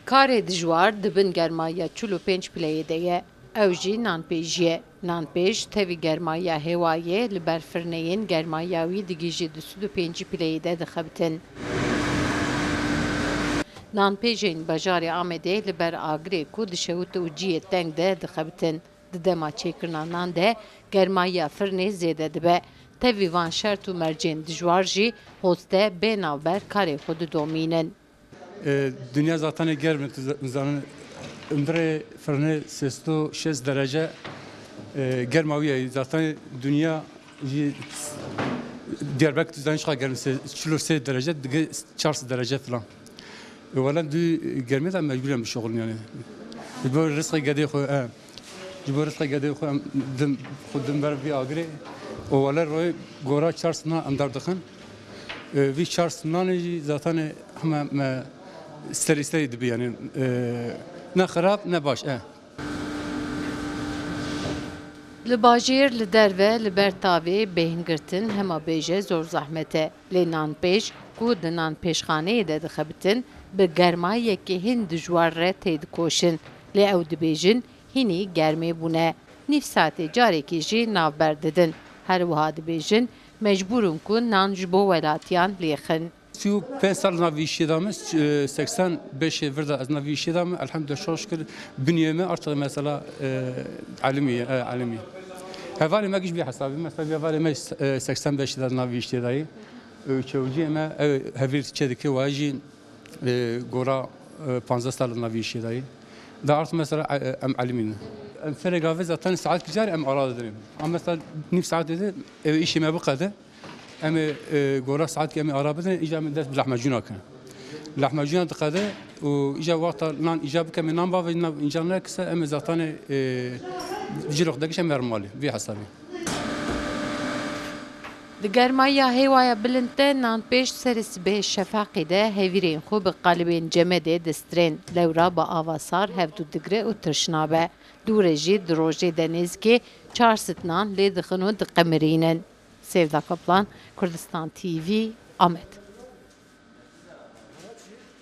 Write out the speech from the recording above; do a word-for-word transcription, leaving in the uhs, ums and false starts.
Karê dijwar di bin germaya çil û pênc pileyê de ye. Ew jî nanpêjî ye. Nanpêj tevî germaya hêwayê li ber firneyên germaya wî digihîjî du sed û pêncî pileyê de dixebitin. Nanpêjên bajarê Amedê li ber agirê ku dişewit û cihê teng de dixebitin. Di dema çêkirina nan de germaya firnê zêde dibe. Tevî van şert û mercên dijwar jî hoste bê navber karê xwe didomînin. E, dinya zaten germ e, tu za-, zanin, hundirê firnê sêst û şêst derece, e, germa wî ye. Zaten dinya jî Diyarbekir tu zanin çiqa germ e, çil û sê derece, dige çar sed derece filan. E, wela dû germê de mecbûr em bişoxilin yani. Ji bo rizqê gedê xwe, e, ji bo rizqê gedê xwe em dim, xwe dim ber vî agirê. Û wela royê gora çar sed nan em derdixin. E, vî çar sed nanê jî zaten heme me serî serî dibi yani, e, ne xirab ne baş, e. Li bajêr, li derve, li ber tavê bêhn girtin hema bêje zor zehmet e. Lê nanpêj ku di nanpêjxaneyê de dixebitin, bi germayekî hin dijwar re têdikoşin. Lê ew dibêjin, hînî germê bûne. Nîv saetê carekê jî navber didin. Her wiha dibêjin, mecbûr in ku nan ji bo welatiyan lêxin. Sî û pênc sal nav vî îşê de me, e, seksen beşê vir de ez nav vî îşê de me, elhamdülillah, çok şükür, biniyê me artık mesela, e, elimî, e, elimî. Hevalê me giş vî hesabî, mesela vî hevalê me, e, seksen beşê de nav vî îşê de ye. E, çewciyê me, ew hevîr çê dike, wa jî, e, gora, e, panzdeh sal nav vî îşê de ye. Da artık mesela, e, em elimî ne. Em serê gavê zaten saet kicar em ara didin. Ama mesela nîv saetê de, ew îşê me biqede. Em ê, e, gora saetkî em ê ara bidin, îca em ê dest bi lehmecûna kin. Lehmecûna diqede û îca wexta nan îca bike, em ê nan bavêjin, nan îca nekise, em ê zatanê, e, cilo xwe de giş em ê herin malê, vî hesabê. Di germaya hêwaya bilind de nanpêj serê sibehê şefaqê de hevîrên xwe bi qalibên cemedê distirên. Lewra bi ava sar hevdû digire û tirş nabe. Dû re jî di rojê de nêzikê çar sed nan lê dixin û diqemirînin. Sevda Kaplan, Kurdistan T V, Amed.